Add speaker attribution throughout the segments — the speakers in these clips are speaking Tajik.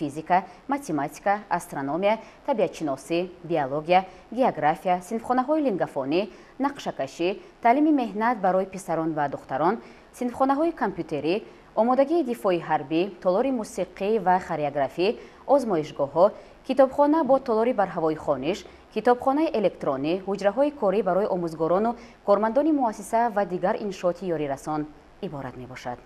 Speaker 1: Физика, математика, астрономия, табиатшиносӣ, биология, география, синфхонаҳои лингафонӣ, нақшакашӣ, таълими меҳнат барои писарон ва духтарон, синфхонаҳои компютерӣ, омодагии дифои ҳарбӣ, толори мусиқӣ ва хореографӣ, озмоишгоҳҳо, китобхона бо толори барҳавои хониш, китобхонаи электронӣ, ҳуҷраҳои корӣ барои омӯзгорону кормандони муассиса ва дигар иншооти ёрирасон иборат мебошад.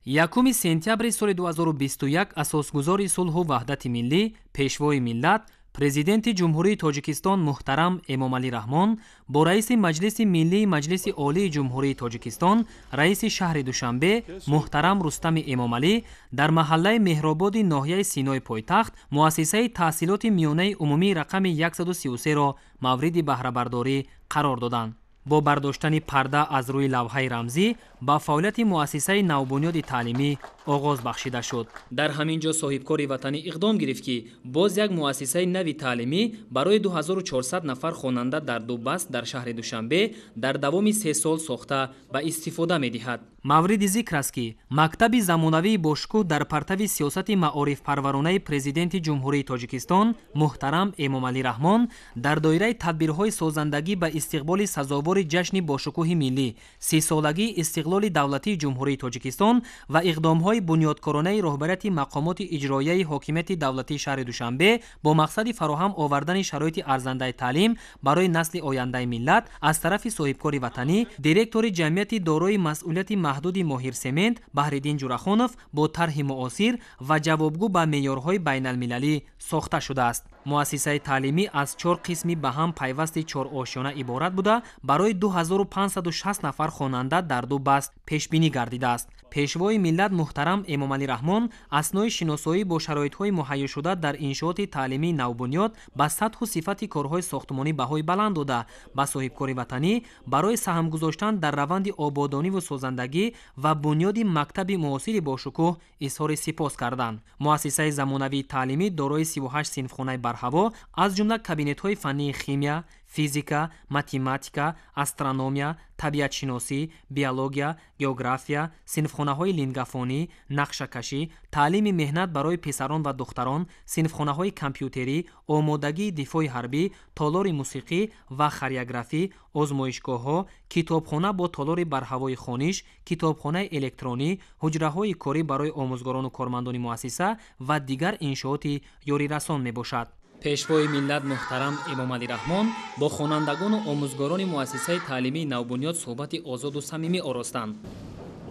Speaker 2: 1 сентябри соли 2021 асосгузори сулҳу ваҳдати миллӣ, пешвои миллат, Президенти Ҷумҳурии Тоҷикистон муҳтарам Эмомалӣ Раҳмон бо раиси Маҷлиси Миллии Маҷлиси Олии Ҷумҳурии Тоҷикистон, раиси шаҳри Душанбе муҳтарам Рустами Эмомалӣ дар маҳаллаи Меҳрободи ноҳияи Синои пойтахт муассисаи таҳсилоти миёнаи умумии рақами 133-ро мавриди баҳрабардорӣ қарор доданд. Бо бардоштани парда аз рӯи лавҳаи рамзӣ ба фаъолияти муассисаи навбунёди таълимӣ оғоз бахшида шуд. Дар ҳамин ҷо соҳибкори ватанӣ иқдом гирифт, ки боз як муассисаи нави таълимӣ барои 2400 нафар хонанда дар ду баст дар шаҳри Душанбе дар давоми 3 сол сохта ба истифода медиҳад. Мавриди зикр аст, ки мактаби замонавии бошукӯҳ дар партави сиёсати маорифпарваронаи Президенти Ҷумҳурии Тоҷикистон муҳтарам Эмомалӣ Раҳмон дар доираи тадбирҳои созандагӣ ба истиқболи сазовори ҷашни бошукӯҳи миллӣ, 30-солагии истиқлоли давлатии Ҷумҳурии Тоҷикистон ва иқдомҳои бунёдкоронаи роҳбарияти мақомоти иҷроияи ҳокимияти давлатии шаҳри Душанбе бо мақсади фароҳам овардани шароити арзандаи таълим барои насли ояндаи миллат аз тарафи соҳибкори ватанӣ, директори ҷамъияти дорои масъулияти маҳдуди Моҳирсемент Баҳриддин Ҷурахонов бо тарҳи муосир ва ҷавобгӯ ба меъёрҳои байналмилалӣ сохта шудааст. Муассисаи таълимӣ аз 4 қисми ба ҳам пайвасти чорошёна иборат буда, барои 2560 нафар хонанда дар ду баст пешбинӣ гардидааст. Пешвои миллат муҳтарам Эмомалӣ Раҳмон аснои шиносоӣ бо шароитҳои муҳайёшуда дар иншооти таълимии навбунёд ба сатҳу сифати корҳои сохтмонӣ баҳои баланд дода, ба соҳибкори ватанӣ барои саҳм гузоштан дар раванди ободониву созандагӣ ва бунёди мактаби муосири бошукӯҳ изҳори сипос карданд. Муассисаи замонавии таълимӣ дорои 38 синфхонаи барҳаво, аз ҷумла кабинетҳои фаннии химия, физика, математика, астрономия, табиатшиносӣ, биология, география, синфхонаҳои лингафонӣ, нақшакашӣ, таълими меҳнат барои писарон ва духтарон, синфхонаҳои компютерӣ, омодагии дифои ҳарбӣ, толори мусиқӣ ва хореографӣ, озмоишгоҳҳо, китобхона бо толори барҳавои хониш, китобхонаи электронӣ, ҳуҷраҳои корӣ барои омӯзгорону кормандони муассиса ва дигар иншооти ёрирасон мебошад. Пешвои миллат муҳтарам Эмомалӣ Раҳмон бо хонандагону омӯзгорони муассисаи таълимии навбунёд суҳбати озоду самимӣ оростанд.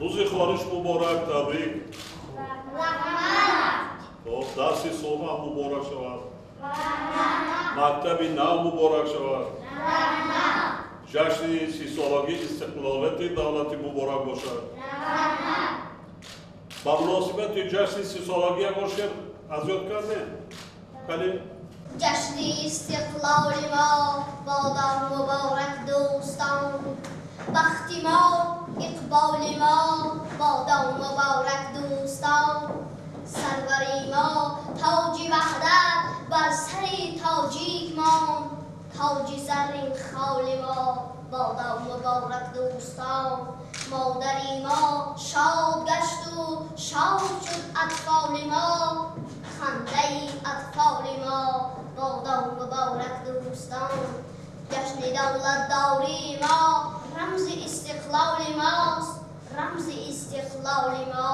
Speaker 3: Рӯзи хониш муборак, табрик. Дарси соҳа муборак шавад. Мактаби нав муборак шавад. Ҷашни 30-солагии истиқлолияти давлатӣ муборак бошад. Ба муносибати ҷашни 30-солагӣ ягон шеър аз ёд кардем? Калим?
Speaker 4: Ҷашни истиқлоли мо бодо муборак дӯстон, бахти мо иқболи мо бодо муборак дӯстон, сарвари мо тоҷи ваҳдат бар сари тоҷик монд, тоҷи заррин холи мо бодо муборак дӯстон, модари мо шод гашту шод шуд атфоли мо, хандаи атфоли мо бодо муборак дӯстон, ҷашни давлатдории мо рамзи истиқлоли мост, рамзи истиқлоли мо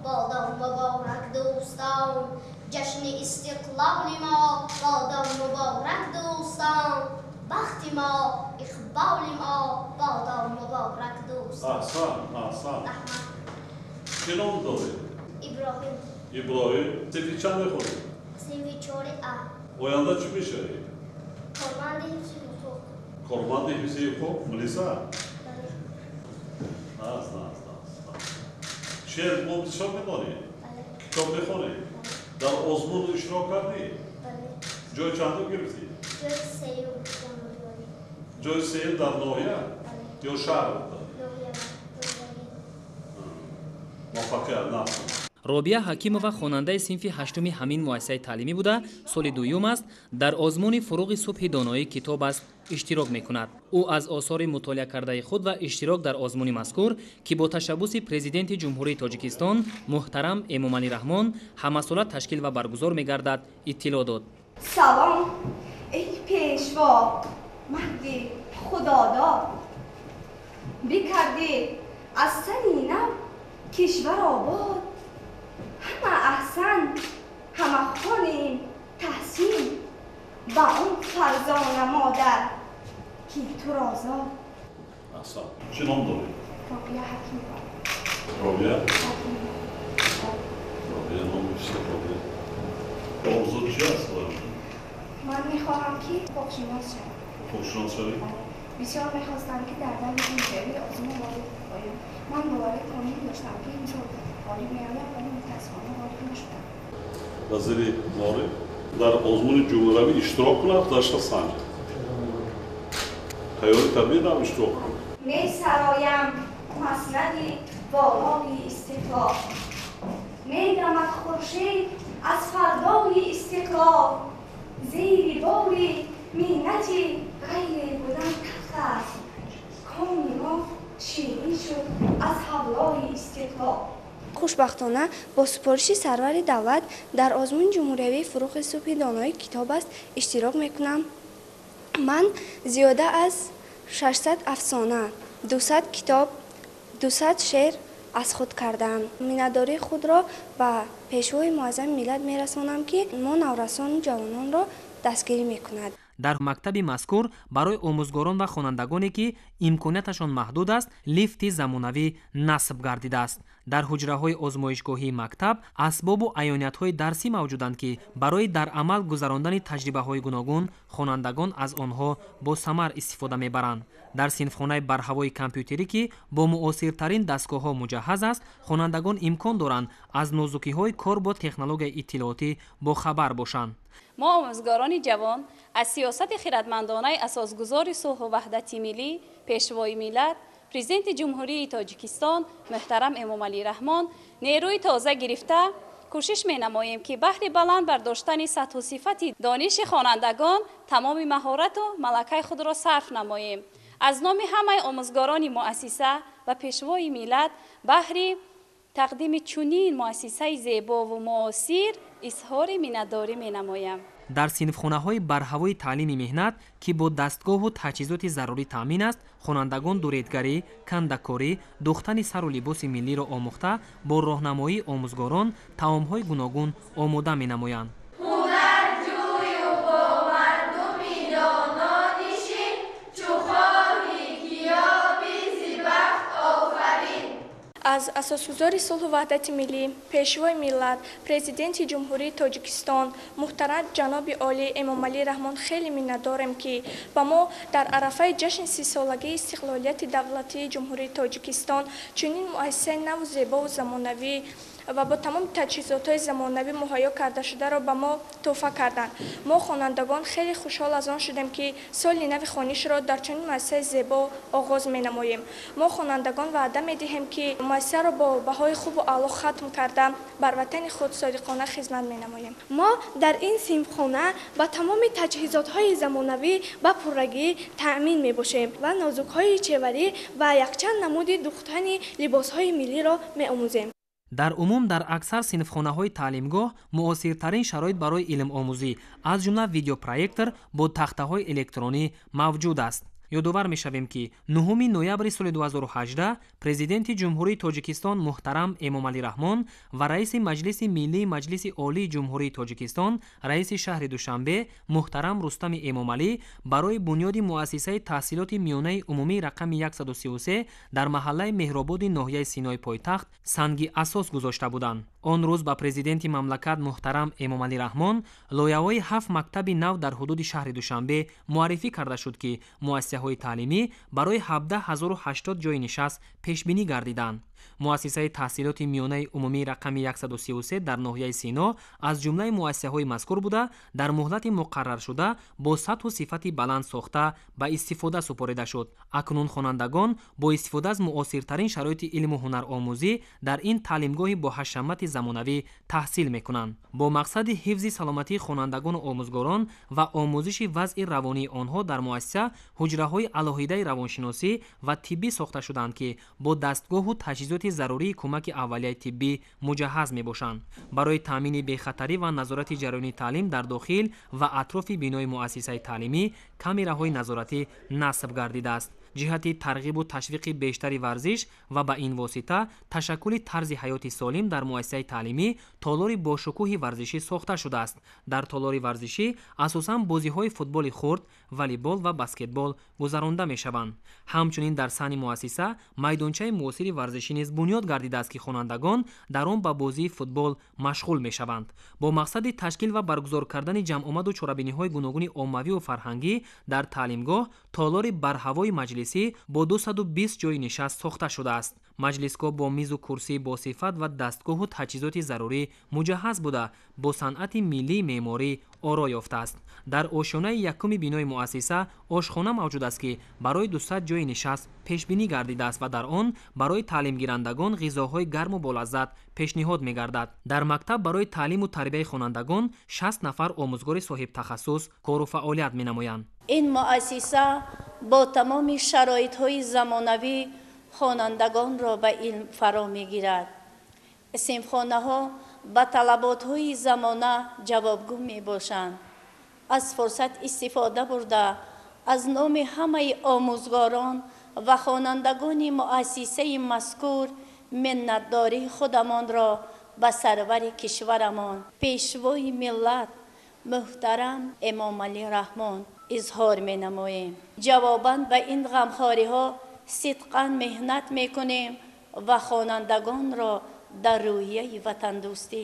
Speaker 4: бодо муборак дӯстон, ҷашни истиқлоли мо бодо муборак дӯстон, бахти мо иқболи мо бодо муборак дӯстон.
Speaker 3: Аҳсан, аҳсан. Чӣ ном доред?
Speaker 4: Иброҳим.
Speaker 3: Иброҳим, синфи чанд мехонӣ?
Speaker 4: Синфи 4 А.
Speaker 3: Оянда чӣ мешавӣ?
Speaker 4: Корманди ҳифзи ҳуқуқ.
Speaker 3: Корманди ҳифзи ҳуқуқ? Милиса?
Speaker 4: Бале.
Speaker 3: Наз, наз, наз. Шеър бо бисёр медонӣ?
Speaker 4: Бале.
Speaker 3: Китоб мехонӣ? Дар озмун иштирок кардӣ?
Speaker 4: Бале.
Speaker 3: Ҷои чандум гирифтӣ?
Speaker 4: Ҷои сеюм дар ноҳия.
Speaker 3: Ҷои сеюм дар ноҳия?
Speaker 4: Бале.
Speaker 3: Ё шаҳр?
Speaker 4: Ноҳия.
Speaker 3: Муваффақият, наз.
Speaker 2: Робия Ҳакимова хонандаи синфи ҳаштуми ҳамин муассисаи таълимӣ буда, соли дуюм аст дар озмуни «Фуруғи субҳи доноӣ китоб аст» иштирок мекунад. Ӯ аз осори мутолиа кардаи худ ва иштирок дар озмуни мазкур, ки бо ташаббуси Президенти Ҷумҳурии Тоҷикистон муҳтарам Эмомалӣ Раҳмон ҳамасола ташкил ва баргузор мегардад, иттилоъ дод.
Speaker 5: Салом, эй пешво, марди худодод, бикардӣ аз сари нав кишвар обод. Ҳама аҳсан, ҳама хонем таҳсин ба он фарзона модар, ки туро зод.
Speaker 3: Аҳсан. Чӣ ном дорӣ?
Speaker 5: Робия Ҳакимова.
Speaker 3: Робия?
Speaker 5: Ҳакимова.
Speaker 3: Робия, номи чист, Робия? Орзу чи аст?
Speaker 5: Ман мехоҳам, ки ҳуқуқшинос шавам.
Speaker 3: Ҳуқуқшинос шавӣ?
Speaker 5: Бисёр мехостам, ки дар даври ҷумҳуриявии озмун ғолиб оям. Ман боварӣ комил доштам, ки имсол ғолиб меоям, вале мутаассифона ғолиб нашудам.
Speaker 3: Вазири маориф дар озмуни ҷумҳуриявӣ иштирок кунад, худашро санҷад. Тайёрӣ табиӣ дам иштирок кунад.
Speaker 5: Месароям маснади болои истиқлол, медамад хуршед аз фардои истиқлол. Зери бори миннати ғайре будан талх аст, коми мо ширин шуд аз ҳавлои истиқлол.
Speaker 6: Хушбахтона, бо супориши сарвари давлат дар озмуни ҷумҳуриявии «Фуруғи субҳи доноӣ китоб аст» иштирок мекунам. Ман зиёда аз 600 афсона, 200 китоб, 200 шеър аз худ кардаам. Миннатдории худро ба Пешвои муаззами миллат мерасонам, ки мо наврасону ҷавононро дастгирӣ мекунад.
Speaker 2: Дар мактаби мазкур барои омӯзгорон ва хонандагоне, ки имконияташон маҳдуд аст, лифти замонавӣ насб гардидааст. Дар ҳуҷраҳои озмоишгоҳии мактаб асбобу аёниятҳои дарсӣ мавҷуданд, ки барои дар амал гузарондани таҷрибаҳои гуногун хонандагон аз онҳо босамар истифода мебаранд. Дар синфхонаи барҳавои компютерӣ, ки бо муосиртарин дастгоҳҳо муҷаҳҳаз аст, хонандагон имкон доранд аз нозукиҳои кор бо технологияи иттилоотӣ бохабар бошанд.
Speaker 7: Мо, омӯзгорони ҷавон, аз сиёсати хиратмандонаи асосгузори сулҳу ваҳдати миллӣ, Пешвои миллат, Президенти Ҷумҳурии Тоҷикистон муҳтарам Эмомалӣ Раҳмон нерӯи тоза гирифта, кӯшиш менамоем, ки баҳри баланд бардоштани сатҳу сифати дониши хонандагон тамоми маҳорату малакаи худро сарф намоем. Аз номи ҳамаи омӯзгорони муассиса ва Пешвои миллат баҳри тақдими чунин муассисаи зебову муосир изҳори миннатдорӣ менамоям.
Speaker 2: Дар синфхонаҳои барҳавои таълими меҳнат, ки бо дастгоҳу таҷҳизоти зарурӣ таъмин аст, хонандагон дуредгарӣ, кандакорӣ, духтани сару либоси миллиро омӯхта, бо роҳнамоии омӯзгорон таомҳои гуногун омода менамоянд.
Speaker 8: Ҳунарҷӯю бо мардуми доно нишин, чу хоҳӣ, ки ёбӣ зи бахт офарин.
Speaker 6: Аз асосгузори сулҳу ваҳдати миллӣ, Пешвои миллат, Президенти Ҷумҳурии Тоҷикистон муҳтарам ҷаноби олӣ Эмомалӣ Раҳмон хеле миннатдорем, ки ба мо дар арафаи ҷашни 30-солагии истиқлолияти давлатии Ҷумҳурии Тоҷикистон чунин муассисаи наву зебову замонавӣ ва бо тамоми таҷҳизотҳои замонавӣ муҳайё карда шударо ба мо тӯҳфа карданд. Мо, хонандагон, хеле хушҳол аз он шудем, ки соли нави хонишро дар чунин муассисаи зебо оғоз менамоем. Мо, хонандагон, ваъда медиҳем, ки муассисаро бо баҳои хубу аъло хатм карда, бар ватани худ содиқона хизмат менамоем.
Speaker 9: Мо дар ин синфхона ба тамоми таҷҳизотҳои замонавӣ ба пуррагӣ таъмин мебошем ва нозукҳои чеварӣ ва якчанд намуди духтани либосҳои миллиро меомӯзем.
Speaker 2: Дар умум, дар аксар синфхонаҳои таълимгоҳ муосиртарин шароит барои илмомӯзӣ, аз ҷумла видеопроектор бо тахтаҳои электронӣ мавҷуд аст. Ёдовар мешавем, ки 9 ноябри соли 2018 Президенти Ҷумҳурии Тоҷикистон муҳтарам Эмомалӣ Раҳмон ва раиси Маҷлиси Миллии Маҷлиси Олии Ҷумҳурии Тоҷикистон, раиси шаҳри Душанбе муҳтарам Рустами Эмомалӣ барои бунёди муассисаи таҳсилоти миёнаи умумии рақами 133 дар маҳаллаи Меҳрободи ноҳияи Синои пойтахт санги асос гузошта буданд. Он рӯз ба президенти мамлакат муҳтарам Эмомалӣ Раҳмон лоиҳаҳои ҳафт мактаби нав дар ҳудуди шаҳри Душанбе муаррифӣ карда шуд, ки муассисаҳои таълимӣ барои 17 080 ҷойи нишаст пешбинӣ гардиданд. Муассисаи таҳсилоти миёнаи умумии рақами 133 дар ноҳияи Сино аз ҷумлаи муассисаҳои мазкур буда, дар муҳлати муқарраршуда бо сатҳу сифати баланд сохта ба истифода супорида шуд. Акнун хонандагон бо истифода аз муосиртарин шароити илму ҳунаромӯзӣ дар ин таълимгоҳи бо ҳашамати замонавӣ таҳсил мекунанд. Бо мақсади ҳифзи саломатии хонандагону омӯзгорон ва омӯзиши вазъи равонии онҳо дар муассиса ҳуҷраҳои алоҳидаи равоншиносӣ ва тиббӣ сохта шудаанд, ки бо дастгоҳу таҷҳизоти зарурии кӯмаки аввалияи тиббӣ муҷаҳҳаз мебошанд. Барои таъмини бехатарӣ ва назорати ҷараёни таълим дар дохил ва атрофи бинои муассисаи таълимӣ камераҳои назоратӣ насб гардидааст. Ҷиҳати тарғибу ташвиқи бештари варзиш ва ба ин восита ташаккули тарзи ҳаёти солим дар муассисаи таълимӣ толори бошукӯҳи варзишӣ сохта шудааст. Дар толори варзишӣ асосан бозиҳои футболи хурд, волейбол ва баскетбол гузаронда мешаванд. Ҳамчунин дар саҳни муассиса майдончаи муосири варзишӣ низ бунёд гардидааст, ки хонандагон дар он ба бозии футбол машғул мешаванд. Бо мақсади ташкил ва баргузор кардани ҷамъомаду чорабиниҳои гуногуни оммавию фарҳангӣ дар таълимгоҳ толори барҳавои маҷлисӣ бо 220 ҷойи нишаст сохта шудааст. Маҷлисгоҳ бо мизу курсии босифат ва дастгоҳу таҷҳизоти зарурӣ муҷаҳҳаз буда, бо санъати миллии меъморӣ оро ёфтааст. Дар ошёнаи якуми бинои муассиса ошхона мавҷуд аст, ки барои 200 ҷойи нишаст пешбинӣ гардидааст ва дар он барои таълимгирандагон ғизоҳои гарму болаззат пешниҳод мегардад. Дар мактаб барои таълиму тарбияи хонандагон 60 нафар омӯзгори соҳибтахассус кору фаъолият менамоянд.
Speaker 10: Ин муассиса бо тамоми шароитҳои замонавӣ хонандагонро ба илм фаро мегирад. Синфхонаҳо ба талаботҳои замона ҷавобгӯ мебошанд. Аз фурсат истифода бурда, аз номи ҳамаи омӯзгорон ва хонандагони муассисаи мазкур миннатдории худамонро ба сарвари кишварамон, пешвои миллат муҳтарам Эмомалӣ Раҳмон изҳор менамоем. Ҷавобан ба ин ғамхориҳо сидқан меҳнат мекунем ва хонандагонро дар рӯҳияи ватандӯстӣ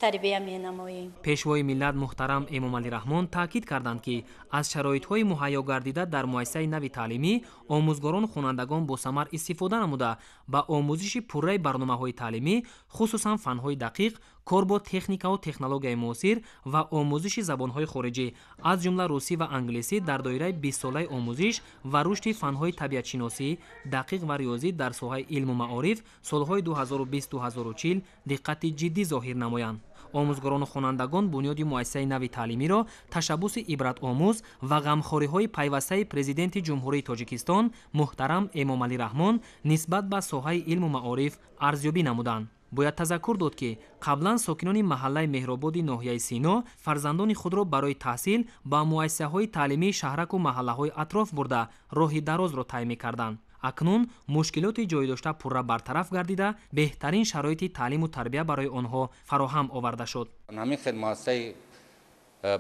Speaker 10: тарбия менамоем.
Speaker 2: Пешвои миллат муҳтарам Эмомалӣ Раҳмон таъкид карданд, ки аз шароитҳои муҳайё гардида дар муассисаи нави таълимӣ омӯзгорону хонандагон босамар истифода намуда, ба омӯзиши пурраи барномаҳои таълимӣ, хусусан фанҳои дақиқ, кор бо техникаву технологияи муосир ва омӯзиши забонҳои хориҷӣ, аз ҷумла русӣ ва англисӣ дар доираи 20-солаи омӯзиш ва рушди фанҳои табиатшиносӣ, дақиқ ва риёзӣ дар соҳаи илму маориф солҳои 2020-2040 диққати ҷиддӣ зоҳир намоянд. Омӯзгорону хонандагон бунёди муассисаи нави таълимиро ташаббуси ибратомӯз ва ғамхориҳои пайвастаи Президенти Ҷумҳурии Тоҷикистон муҳтарам Эмомалӣ Раҳмон нисбат ба соҳаи илму маориф арзёбӣ намуданд. Бояд тазаккур дод, ки қаблан сокинони маҳаллаи Меҳрободи ноҳияи Сино фарзандони худро барои таҳсил ба муассисаҳои таълимии шаҳраку маҳаллаҳои атроф бурда роҳи дарозро тай мекарданд. Акнун мушкилоти ҷойдошта пурра бартараф гардида, беҳтарин шароити таълиму тарбия барои онҳо фароҳам оварда шуд.
Speaker 11: Ҳамин хел муассисаи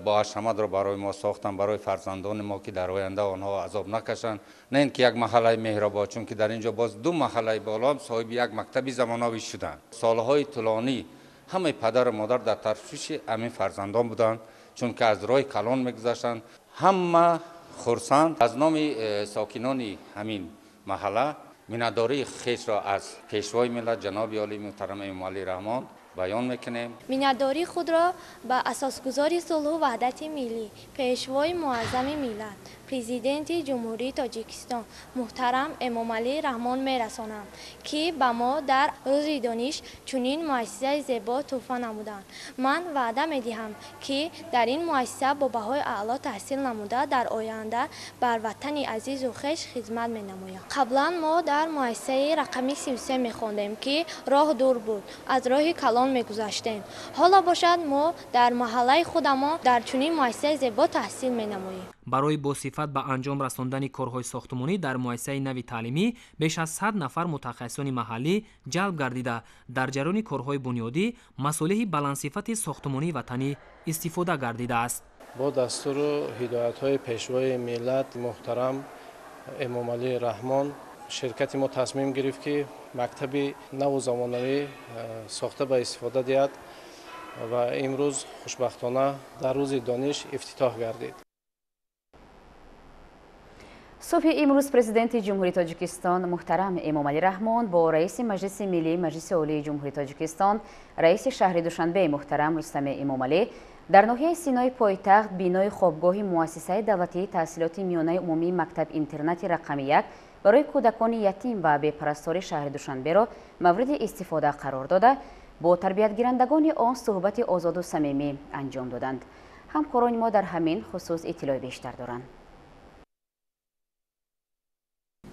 Speaker 11: боҳашаматро барои мо сохтанд, барои фарзандони мо, ки дар оянда онҳо азоб накашанд. На ин ки як маҳаллаи Меҳробод, чунки дар ин ҷо боз ду маҳаллаи боло соҳиби як мактаби замонавӣ шуданд. Солҳои тӯлонӣ ҳамаи падару модар дар тарфиши ҳамин фарзандон буданд, чунки аз роҳи калон мегузаштанд. Ҳама хурсанд. Аз номи сокинони ҳамин маҳалла миннатдории хешро аз пешвои миллат ҷаноби олии муҳтарам Эмомалӣ Раҳмон баён мекунем.
Speaker 4: Миннатдории худро ба асосгузори сулҳу ваҳдати миллӣ, пешвои муаззами миллат, Президенти Ҷумҳурии Тоҷикистон муҳтарам Эмомалӣ Раҳмон мерасонам, ки ба мо дар рӯзи дониш чунин муассисаи зебо тӯҳфа намуданд. Ман ваъда медиҳам, ки дар ин муассиса бо баҳои аъло таҳсил намуда, дар оянда бар ватани азизу хеш хизмат менамоям. Қаблан мо дар муассисаи рақами 33 мехондем, ки роҳ дур буд, аз роҳи калон мегузаштем. Ҳоло бошад, мо дар маҳаллаи худамон дар чунин муассисаи зебо таҳсил менамоем.
Speaker 2: Барои босифат ба анҷом расондани корҳои сохтмонӣ дар муассисаи нави таълимӣ беш аз 100 нафар мутахассисони маҳаллӣ ҷалб гардида, дар ҷараёни корҳои бунёдӣ масолеҳи баландсифати сохтмонии ватанӣ истифода гардидааст.
Speaker 12: Бо дастуру ҳидоятҳои пешвои миллат муҳтарам Эмомалӣ Раҳмон ширкати мо тасмим гирифт, ки мактаби наву замонавӣ сохта ба истифода диҳад ва имрӯз хушбахтона дар рӯзи дониш ифтитоҳ гардид.
Speaker 1: Субҳи имрӯз Президенти Ҷумҳурии Тоҷикистон муҳтарам Эмомалӣ Раҳмон бо раиси Маҷлиси Миллии Маҷлиси Олии Ҷумҳурии Тоҷикистон, раиси шаҳри Душанбе муҳтарам Рустами Эмомалӣ дар ноҳияи Синои пойтахт бинои хобгоҳи муассисаи давлатии таҳсилоти миёнаи умумии мактаб-интернати рақами 1 барои кӯдакони ятим ва бепарастори шаҳри Душанберо мавриди истифода қарор дода, бо тарбиятгирандагони он суҳбати озоду самимӣ анҷом доданд. Ҳамкорони мо дар ҳамин хусус иттилои бештар доранд.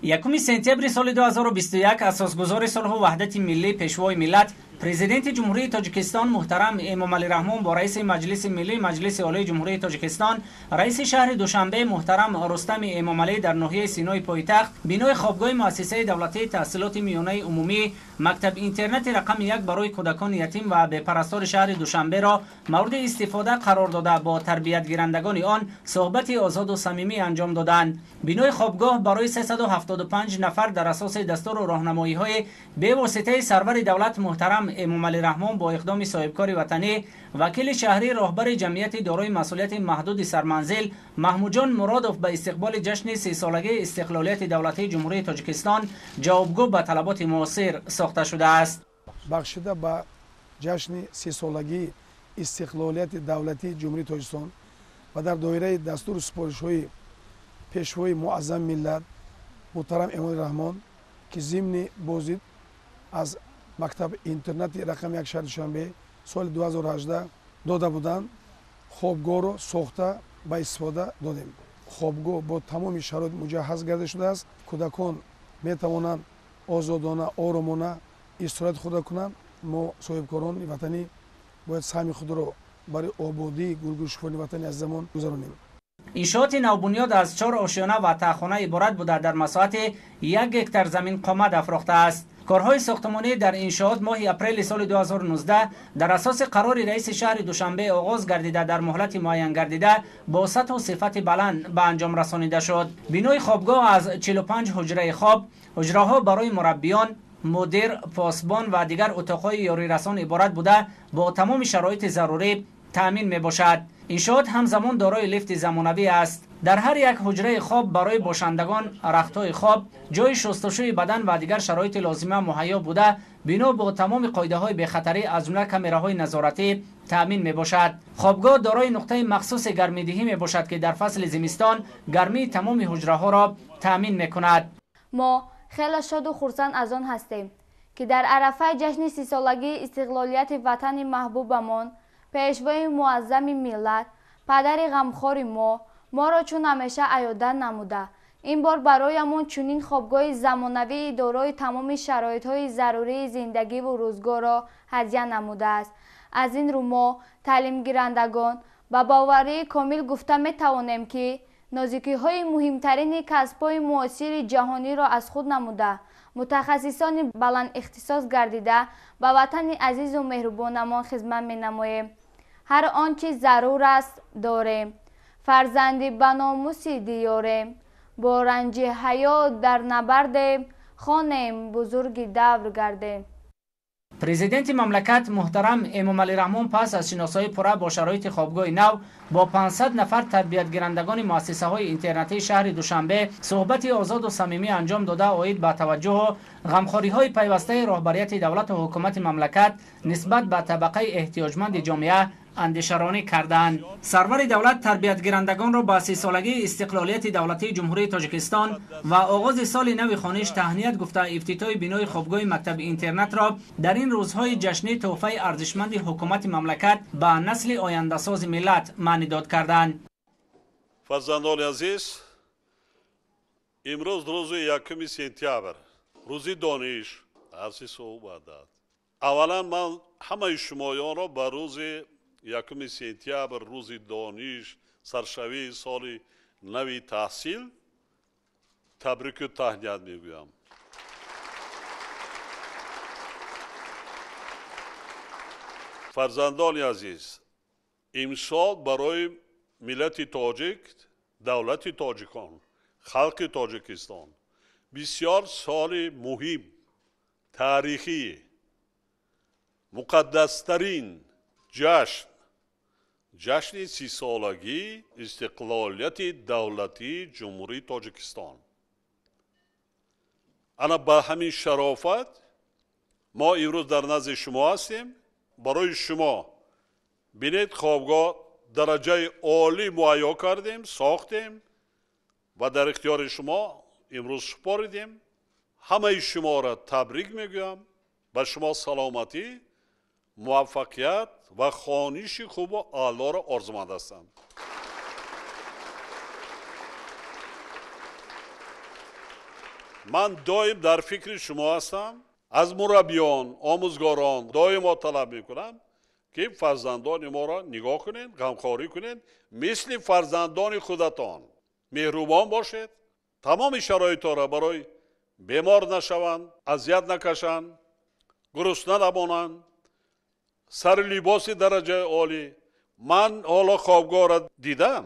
Speaker 13: 1 сентябри соли 2021 асосгузори сулҳу ваҳдати миллӣ, Пешвои миллат, Президенти Ҷумҳурии Тоҷикистон муҳтарам Эмомалӣ Раҳмон бо раиси Маҷлиси Миллии Маҷлиси Олии Ҷумҳурии Тоҷикистон, раиси шаҳри Душанбе муҳтарам Рустами Эмомалӣ дар ноҳияи Синои пойтахт бинои хобгоҳи муассисаи давлатии таҳсилоти миёнаи умумӣ мактаб-интернати рақами 1 барои кӯдакони ятим ва бепарастори шаҳри Душанберо мавриди истифода қарор дода, бо тарбиятгирандагони он суҳбати озоду самимӣ анҷом доданд. Бинои хобгоҳ барои 375 нафар дар асоси дастуру роҳнамоиҳои бевоситаи сарвари давлат муҳтарам Эмомалӣ Раҳмон бо иқдоми соҳибкори ватанӣ, вакили шаҳрӣ, роҳбари ҷамъияти дорои масъулияти маҳдуди сарманзил Маҳмудҷон Муродов ба истиқболи ҷашни 30-солагии истиқлолияти давлатии Ҷумҳурии Тоҷикистон ҷавобгӯ ба талаботи муосир сохта шудааст.
Speaker 14: Бахшида ба ҷашни 30-солагии истиқлолияти давлатии Ҷумҳурии Тоҷикистон ва дар доираи дастуру супоришҳои Пешвои муаззами миллат муҳтарам Эмомалӣ Раҳмон, ки зимни боздид аз мактаб-интернати рақами 1 шаҳри Душанбе соли 2018 дода буданд, хобгоҳро сохта ба истифода додем. Хобгоҳ бо тамоми шароит муҷаҳҳаз гарда шудааст. Кӯдакон метавонанд озодона, оромона истироҳати худро кунанд. Мо соҳибкорони ватанӣ бояд саҳми худро барои ободии гулгулшукуфони ватани азизамон гузаронем.
Speaker 13: Иншооти навбунёд аз 4 ошёна ва таҳхона иборат буда, дар масоҳати 1 гектар замин қомат афрохтааст. Корҳои сохтмонӣ дар иншоот моҳи апрели соли 2019 дар асоси қарори раиси шаҳри Душанбе оғоз гардида, дар муҳлати муайян гардида бо сатҳу сифати баланд ба анҷом расонида шуд. Бинои хобгоҳ аз 45 ҳуҷраи хоб, ҳуҷраҳо барои мураббиён, мудир, посбон ва дигар утоқҳои ёрирасон иборат буда, бо тамоми шароити зарурӣ таъмин мебошад. Иншоот ҳамзамон дорои лифти замонавӣ аст. Дар ҳар як ҳуҷраи хоб барои бошандагон рахтҳои хоб, ҷои шустушӯи бадан ва дигар шароити лозима муҳайё буда, бино бо тамоми қоидаҳои бехатарӣ аз ҷумла камераҳои назоратӣ таъмин мебошад. Хобгоҳ дорои нуқтаи махсуси гармидиҳӣ мебошад, ки дар фасли зимистон гармии тамоми ҳуҷраҳоро таъмин мекунад.
Speaker 15: Мо хеле шоду хурсанд аз он ҳастем, ки дар арафаи ҷашни 30-солагии истиқлолияти ватани маҳбубамон, Пешвои муаззами миллат, падари ғамхори мо, моро чун ҳамеша аёдат намуда, ин бор бароямон чунин хобгоҳи замонавии дорои тамоми шароитҳои зарурии зиндагиву рӯзгорро ҳадя намудааст. Аз ин рӯ мо, таълимгирандагон, ба боварии комил гуфта метавонем, ки нозикиҳои муҳимтарини касбҳои муосири ҷаҳониро аз худ намуда, мутахассисони баландихтисос гардида ба ватани азизу меҳрубонамон хизмат менамоем. Ҳар он чи зарур аст дорем, фарзанди ба номуси диёрем, бо ранҷи ҳаёт дар набардем, хонем бузурги давр гардем.
Speaker 13: Президенти мамлакат муҳтарам Эмомалӣ Раҳмон пас аз шиносоии пурра бо шароити хобгоҳи нав бо 500 нафар тарбиятгирандагони муассисаҳои интернатии шаҳри Душанбе суҳбати озоду самимӣ анҷом дода, оид ба таваҷҷӯҳу ғамхориҳои пайвастаи роҳбарияти давлату ҳукумати мамлакат нисбат ба табақаи эҳтиёҷманди ҷомеа андешаронӣ карданд. Сарвари давлат тарбиятгирандагонро ба 30-солагии истиқлолияти давлатии Ҷумҳурии Тоҷикистон ва оғози соли нави хониш таҳният гуфта, ифтитоҳи бинои хобгоҳи мактаби-интернатро дар ин рӯзҳои ҷашнӣ тӯҳфаи арзишманди ҳукумати мамлакат ба насли ояндасози миллат маънидод карданд.
Speaker 3: Фарзандони азиз, имрӯз рӯзи 1 сентябр, рӯзи дониш, арзи суҳбат. Аввалан ман ҳамаи шумоёнро ба рӯзи 1 сентябр, рӯзи дониш, саршавии соли нави таҳсил табрику таҳният мегӯям. Фарзандони азиз, имсол барои миллати тоҷик, давлати тоҷикон, халқи Тоҷикистон бисёр соли муҳим, таърихӣ, муқаддастарин ҷашн, ҷашни 30-солагии истиқлолияти давлатии Ҷумҳурии Тоҷикистон. Ана ба ҳамин шарофат мо имрӯз дар назди шумо ҳастем. Барои шумо бинед, хобгоҳ дараҷаи олӣ муҳайё кардем, сохтем ва дар ихтиёри шумо имрӯз супоридем. Ҳамаи шуморо табрик мегӯям. Ба шумо саломатӣ, муваффақият ва хониши хубу аълоро орзуманд ҳастам. Ман доим дар фикри шумо ҳастам. Аз мураббиён, омӯзгорон доимо талаб мекунам, ки фарзандони моро нигоҳ кунед, ғамхорӣ кунед, мисли фарзандони худатон меҳрубон бошед. Тамоми шароитҳоро барои бемор нашаванд, азият накашанд, гурусна намонанд, сари либоси дараҷаи олӣ. Ман ҳоло хобгоҳро дидам.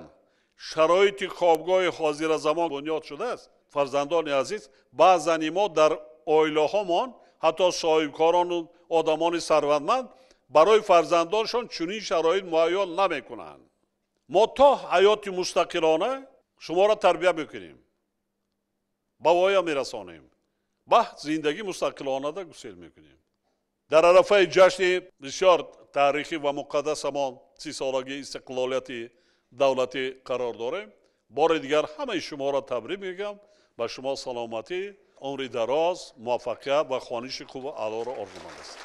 Speaker 3: Шароити хобгоҳи ҳозиразамон бунёд шудааст. Фарзандони азиз, баъзани мо дар оилаҳомон, ҳатто соҳибкорону одамони сарватманд барои фарзандоншон чунин шароит муҳайё намекунанд. Мо то ҳаёти мустақилона шуморо тарбия мекунем, ба воя мерасонем, ба зиндагӣ мустақилонада гусел мекунем. Дар арафаи ҷашни бисёр таърихӣ ва муқаддасамон 30-солагии истиқлолияти давлатӣ қарор дорем. Бори дигар ҳамаи шуморо табрик мегӯям. Ба шумо саломатӣ, умри дароз, муваффақият ва хониши хубу аълоро орзуманд ҳастам.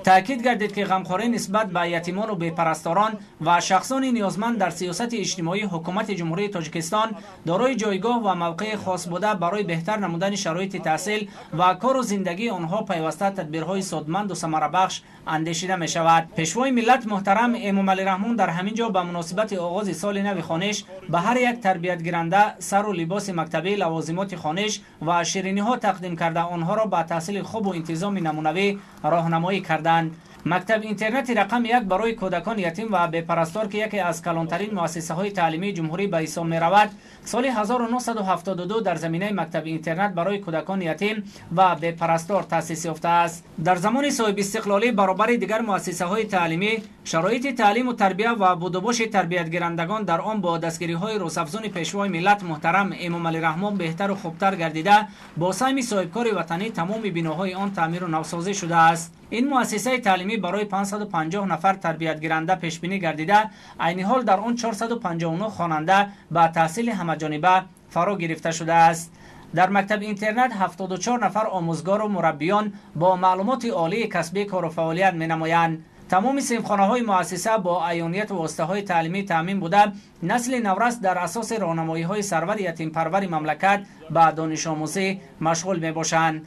Speaker 13: Таъкид гардид, ки ғамхорӣ нисбат ба ятимону бепарасторон ва шахсони ниёзманд дар сиёсати иҷтимоии ҳукумати Ҷумҳурии Тоҷикистон дорои ҷойгоҳ ва мавқеи хос буда, барои беҳтар намудани шароити таҳсил ва кору зиндагии онҳо пайваста тадбирҳои судманду самарабахш андешида мешавад. Пешвои миллат муҳтарам Эмомалӣ Раҳмон дар ҳамин ҷо ба муносибати оғози соли нави хониш ба ҳар як тарбиятгиранда сару либоси мактабӣ, лавозимоти хониш ва шириниҳо тақдим карда, онҳоро ба таҳсили хубу интизоми намунавӣ роҳнамоӣ карданд. Мактаб интернати рақами 1 барои кӯдакон ятим ва бепарастор, ки яке аз калонтарин муассисаҳои таълимии ҷумҳурӣ ба ҳисоб меравад, соли 1972 дар заминаи мактаби интернат барои кӯдакон ятим ва бепарастор таъсис ёфтааст. Дар замони соҳибистиқлолӣ баробари дигар муассисаҳои таълимӣ шароити таълиму тарбия ва будубоши тарбиятгирандагон дар он бо дастгириҳои рӯзафзуни пешвои миллат муҳтарам Эмомалӣ Раҳмон беҳтару хубтар гардида, бо саҳми соҳибкори ватанӣ тамоми биноҳои он таъмиру навсозӣ шудааст. Ин муассисаи таълимӣ барои 550 нафар тарбиятгиранда пешбинӣ гардида, айни ҳол дар он 459 хонанда ба таҳсили ҳамаҷониба фаро гирифта шудааст. Дар мактаби интернат 74 нафар омӯзгору мураббиён бо маълумоти олии касбӣ кору фаъолият менамоянд. Тамоми синфхонаҳои муассиса бо аёнияту воситаҳои таълимӣ таъмин буда, насли наврас дар асоси роҳнамоиҳои сарвари ятимпарвари мамлакат ба донишомӯзӣ машғул мебошанд.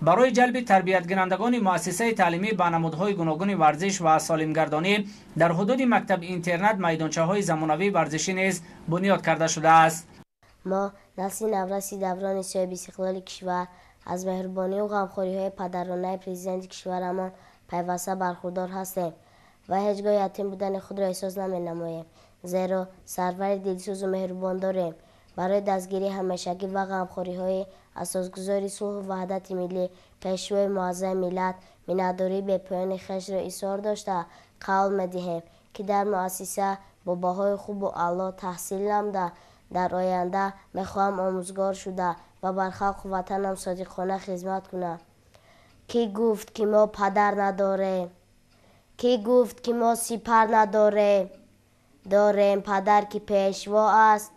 Speaker 13: Барои ҷалби тарбиятгирандагони муассисаи таълимӣ ба намудҳои гуногуни варзиш ва солимгардонӣ дар ҳудуди мактаби интернат майдончаҳои замонавии варзишӣ низ бунёд карда шудааст.
Speaker 16: Мо насли навраси даврони соҳибистиқлоли кишвар аз меҳрубонию ғамхориҳои падаронаи президенти кишварамон пайваста бархурдор ҳастем ва ҳеҷ гоҳ ятим будани худро эҳсос наменамоем, зеро сарвари дилсӯзу меҳрубон дорем. Барои дастгирии ҳамешагӣ ва ғамхориҳои асосгузори сулҳу ваҳдати миллӣ, пешвои муаззами миллат миннатдории бепоёни хешро изҳор дошта, қавл медиҳем, ки дар муассиса бо баҳои хубу аъло таҳсил намуда, дар оянда мехоҳам омӯзгор шуда ва бар халқу ватанам содиқона хизмат кунам. Кӣ гуфт, ки мо падар надорем? Кӣ гуфт, ки мо сипар надорем? Дорем падар, ки пешво аст,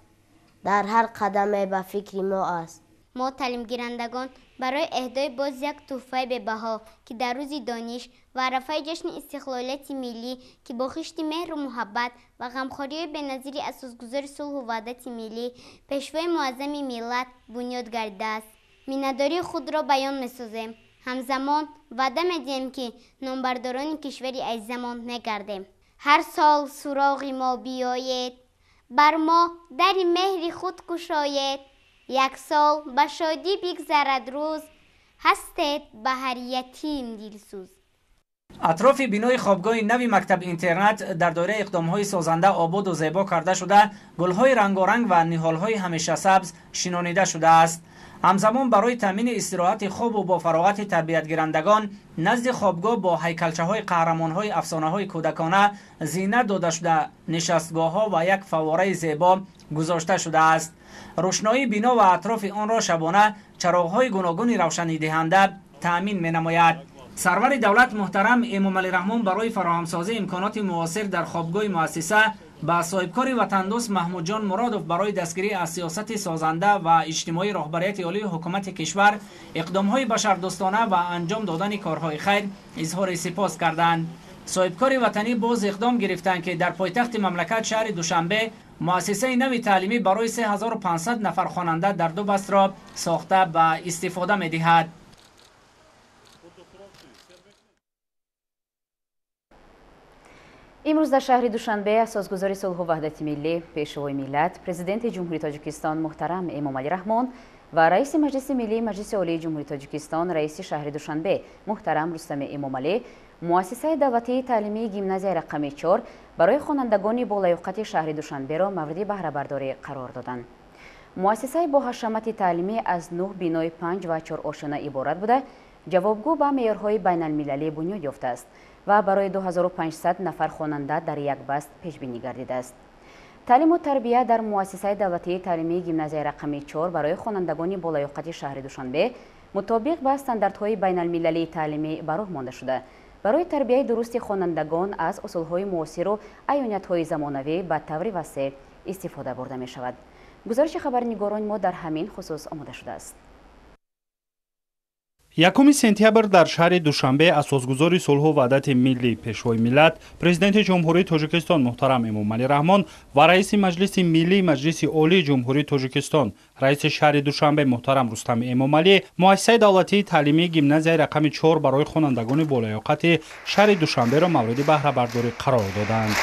Speaker 16: дар ҳар қадаме ба фикри мо аст.
Speaker 17: Мо таълимгирандагон барои эҳдои боз як тӯҳфаи бебаҳо, ки дар рӯзи дониш ва арафаи ҷашни истиқлолияти миллӣ, ки бо хишти меҳру муҳаббат ва ғамхориҳои беназири асосгузори сулҳу ваҳдати миллӣ, пешвои муаззами миллат бунёд гардидааст, миннатдории худро баён месозем. Ҳамзамон ваъда медиҳем, ки номбардорони кишвари азизамон мегардем. Ҳар сол суроғи мо биёед, бар мо дари меҳри худ кушоед. Як сол ба шодӣ бигзарад рӯз, ҳастед ба ҳар ятим дилсӯз.
Speaker 13: Атрофи бинои хобгоҳи нави мактаби интернат дар доираи иқдомҳои созанда ободу зебо карда шуда, гулҳои рангоранг ва ниҳолҳои ҳамешасабз шинонида шудааст. Ҳамзамон барои таъмини истироҳати хубу бо фароғати тарбиятгирандагон назди хобгоҳ бо ҳайкалчаҳои қаҳрамонҳои афсонаҳои кӯдакона зинат дода шуда, нишастгоҳҳо ва як фаввораи зебо гузошта шудааст. Рӯшноии бино ва атрофи онро шабона чароғҳои гуногуни равшанидиҳанда таъмин менамояд. Сарвари давлат муҳтарам Эмомалӣ Раҳмон барои фароҳамсозии имконоти муосир дар хобгоҳи муассиса ба соҳибкори ватандӯст Маҳмудҷон Муродов барои дастгирӣ аз сиёсати созанда ва иҷтимоии роҳбарияти олии ҳукумати кишвар, иқдомҳои башардӯстона ва анҷом додани корҳои хайр изҳори сипос карданд. Соҳибкори ватанӣ боз иқдом гирифтанд, ки дар пойтахти мамлакат шаҳри Душанбе муассисаи нави таълимӣ барои 3500 нафар хонанда дар ду бастро сохта ба истифода медиҳад.
Speaker 1: Имрӯз дар шаҳри Душанбе асосгузори сулҳу ваҳдати миллӣ, пешвои миллат, президенти Ҷумҳурии Тоҷикистон муҳтарам Эмомалӣ Раҳмон ва раиси Маҷлиси миллии Маҷлиси Олии Ҷумҳурии Тоҷикистон, раиси шаҳри Душанбе муҳтарам Рустами Эмомалӣ муассисаи давлатии таълимии гимназияи рақами 4 барои хонандагони болаёқати шаҳри Душанберо мавриди баҳрабардорӣ қарор доданд. Муассисаи боҳашамати таълимӣ аз 9 бинои 5 ва 4 ошёна иборат буда, ҷавобгӯ ба меъёрҳои байналмилалӣ бунёд ёфтааст ва барои 2500 нафар хонанда дар як баст пешбинӣ гардидааст. Таълиму тарбия дар муассисаи давлатии таълимии гимназияи рақами 4 барои хонандагони болаёқати шаҳри Душанбе мутобиқ ба стандартҳои байналмилалии таълимӣ ба роҳ монда шуда, барои тарбияи дурусти хонандагон аз усулҳои муосиру аёниятҳои замонавӣ ба таври васеъ истифода бурда мешавад. Гузориши хабарнигорони мо дар ҳамин хусус омода шудааст.
Speaker 18: 1 сентябр дар шаҳри Душанбе асосгузори сулҳу ваҳдати миллӣ, пешвои миллат, президенти Ҷумҳурии Тоҷикистон муҳтарам Эмомалӣ Раҳмон ва раиси Маҷлиси миллии Маҷлиси Олии Ҷумҳурии Тоҷикистон, раиси шаҳри Душанбе муҳтарам Рустами Эмомалӣ муассисаи давлатии таълимии гимназияи рақами 4 барои хонандагони болаёқати шаҳри Душанберо мавриди баҳрабардорӣ қарор доданд.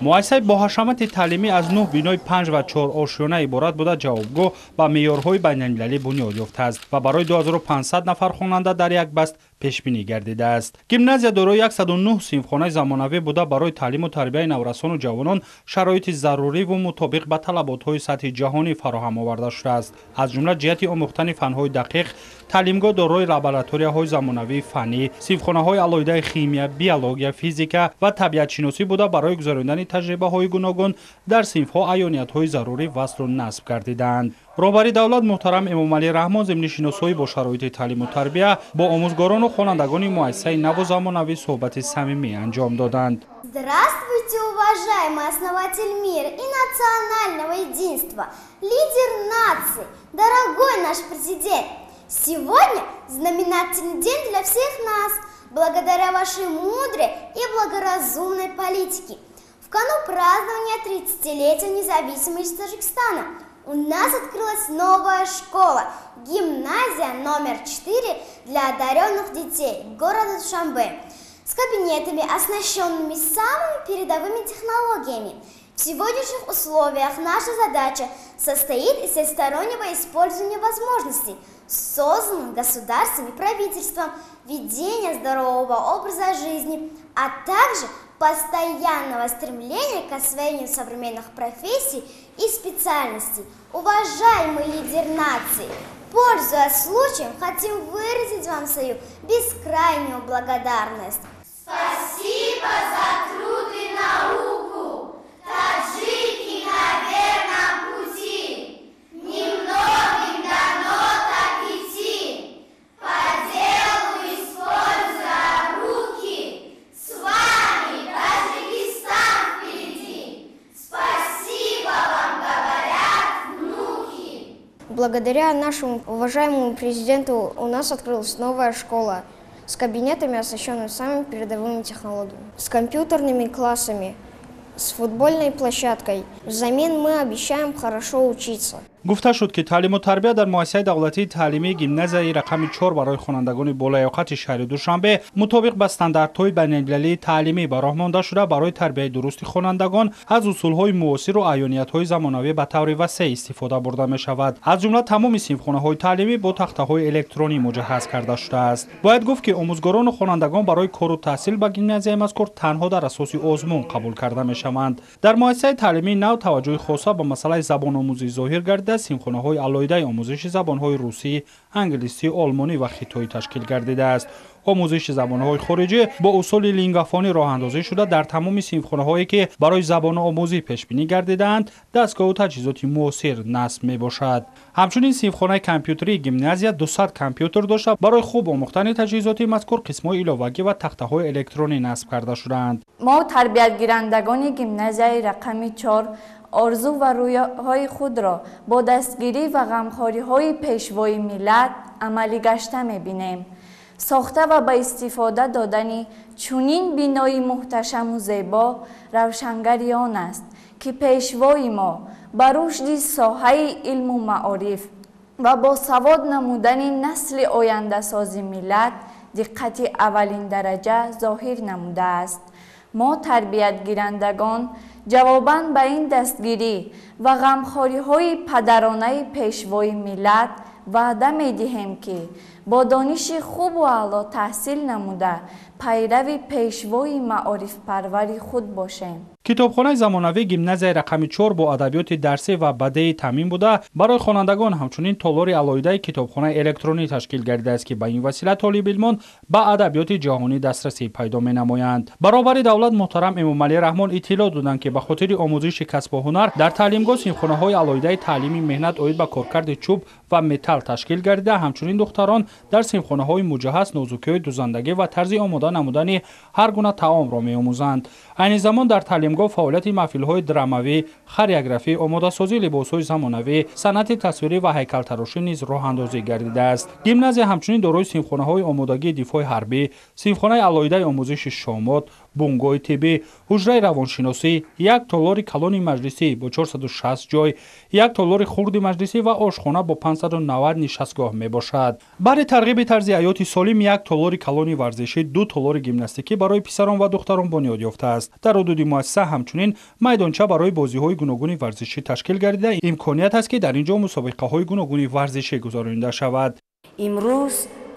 Speaker 18: Муассисаи боҳашамати таълимӣ аз 9 бинои 5 ва 4 ошёна иборат буда, ҷавобгӯ ба меъёрҳои байналмилалӣ бунёд ёфтааст ва барои 2500 нафар хонанда дар як баст пешбинӣ гардидааст. Гимназия дорои 109 синфхонаи замонавӣ буда, барои таълиму тарбияи наврасону ҷавонон шароити заруриву мутобиқ ба талаботҳои сатҳи ҷаҳонӣ фароҳам оварда шудааст. Аз ҷумла ҷиҳати омӯхтани фанҳои дақиқ таълимгоҳ дорои лабораторияҳои замонавии фаннӣ, синфхонаҳои алоҳидаи химия, биология, физика ва табиатшиносӣ буда, барои гузарондани таҷрибаҳои гуногун дар синфҳо аёниятҳои зарурӣ васлу насб гардидаанд. Роҳбари давлат муҳтарам Эмомалӣ Раҳмон зимни шиносоӣ бо шароити таълиму тарбия бо омӯзгорону хонандагони муассисаи наву замонавӣ суҳбати самимӣ анҷом доданд.
Speaker 19: Здравствуйте, уважаемый основатель мира и национального единства, лидер нации, дорогой наш президент! Сегодня знаменательный день для всех нас, благодаря вашей мудрой и благоразумной политике. В кану празднования 30-летия независимости Таджикистана у нас открылась новая школа, гимназия номер 4 для одаренных детей города Душанбе, с кабинетами, оснащенными самыми передовыми технологиями. В сегодняшних условиях наша задача состоит из всестороннего использования возможностей, созданных государством и правительством, ведения здорового образа жизни, а также постоянного стремления к освоению современных профессий и специальностей. Уважаемый лидер нации, пользуясь случаем, хотим выразить вам свою бескрайнюю благодарность.
Speaker 8: Спасибо за труд и науку! Таджики на верном пути! Немногим дано так идти! По делу используя руки, с вами Таджикистан впереди! Спасибо вам, говорят внуки!
Speaker 20: Благодаря нашему уважаемому президенту у нас открылась новая школа с кабинетами, оснащенными самыми передовыми технологиями, с компьютерными классами, с футбольной площадкой. Взамен мы обещаем хорошо учиться.
Speaker 18: Гуфта шуд, ки таълиму тарбия дар муассисаи давлатии таълимии гимназияи рақами 4 барои хонандагони болаёқати шаҳри Душанбе мутобиқ ба стандартҳои байналмилалии таълимӣ ба роҳ монда шуда, барои тарбияи дурусти хонандагон аз усулҳои муосиру аёниятҳои замонавӣ ба таври васеъ истифода бурда мешавад. Аз ҷумла тамоми синфхонаҳои таълимӣ бо тахтаҳои электронӣ муҷаҳҳаз карда шудааст. Бояд гуфт, ки омӯзгорону хонандагон барои кору таҳсил ба гимназияи мазкур танҳо дар асоси озмун қабул карда мешаванд. Дар муассисаи таълимии нав таваҷҷӯҳи хоса ба масъалаи забономӯзӣ зоҳир гардида, синфхонаҳои алоҳидаи омӯзиши забонҳои русӣ, англисӣ, олмонӣ ва хитоӣ ташкил гардидааст. Омӯзиши забонҳои хориҷӣ бо усули лингафонӣ роҳандозӣ шуда, дар тамоми синфхонаҳое ки барои забономӯзӣ пешбинӣ гардидаанд, дастгоҳу таҷҳизоти муосир насб мебошад. Ҳамчунин синфхонаи компютерии гимназия 200 компютер дошта, барои хуб омӯхтани таҷҳизоти мазкур қисмҳои иловагӣ ва тахтаҳои электронӣ насб карда шудаанд.
Speaker 15: Мо тарбиятгирандагони гимназияи рақами 4 орзу ва рӯёҳои худро бо дастгирӣ ва ғамхориҳои пешвои миллат амалӣ гашта мебинем. Сохта ва ба истифода додани чунин бинои муҳташаму зебо равшангари он аст, ки пешвои мо ба рушди соҳаи илму маориф ва босавод намудани насли ояндасози миллат диққати аввалиндараҷа зоҳир намудааст. Мо тарбиятгирандагон ҷавобан ба ин дастгирӣ ва ғамхориҳои падаронаи пешвои миллат ваъда медиҳем, ки бо дониши хубу аъло таҳсил намуда пайрави пешвои маорифпарвари худ бошем.
Speaker 18: Китобхонаи замонавии гимназияи рақами 4 бо адабиёти дарсӣ ва бадеӣ таъмин буда, барои хонандагон ҳамчунин толори алоҳидаи китобхонаи электронӣ ташкил гардидааст, ки ба ин васила толибилмон ба адабиёти ҷаҳонӣ дастрасӣ пайдо менамоянд. Баробари давлат муҳтарам Эмомалӣ Раҳмон иттилоъ доданд, ки ба хотири омӯзиши касбу ҳунар дар таълимгоҳ синфхонаҳои алоҳидаи таълими меҳнат оид ба коркарди чӯб ва металл ташкил гардида, ҳамчунин духтарон дар синфхонаҳои муҷаҳҳаз нозукиҳои дузандагӣ ва тарзи омода намудани ҳар гуна таомро меомӯзанд. Айни замон дар таълимгоҳ фаъолияти маҳфилҳои драмавӣ, хореографӣ, омодасозии либосҳои замонавӣ, санъати тасвирӣ ва ҳайкалтарошӣ низ роҳандозӣ гардидааст. Гимназия ҳамчунин дорои синфхонаҳои омодагии дифои ҳарбӣ, синфхонаи алоҳидаи омӯзиши шомот, бунгоҳи тиббӣ, ҳуҷраи равоншиносӣ, як толори калони маҷлисӣ бо 460 ҷой, як толори хурди маҷлисӣ ва ошхона бо 590 нишастгоҳ мебошад. Баъди тарғиби тарзи ҳаёти солим як толори калони варзишӣ, 2 толори гимнастикӣ барои писарон ва духтарон бунёд ёфтааст. Дар ҳудуди муассиса ҳамчунин майдонча барои бозиҳои гуногуни варзишӣ ташкил гардида, имконият аст, ки дар ин ҷо мусобиқаҳои гуногуни варзишӣ гузаронида шавад.
Speaker 21: Имрӯз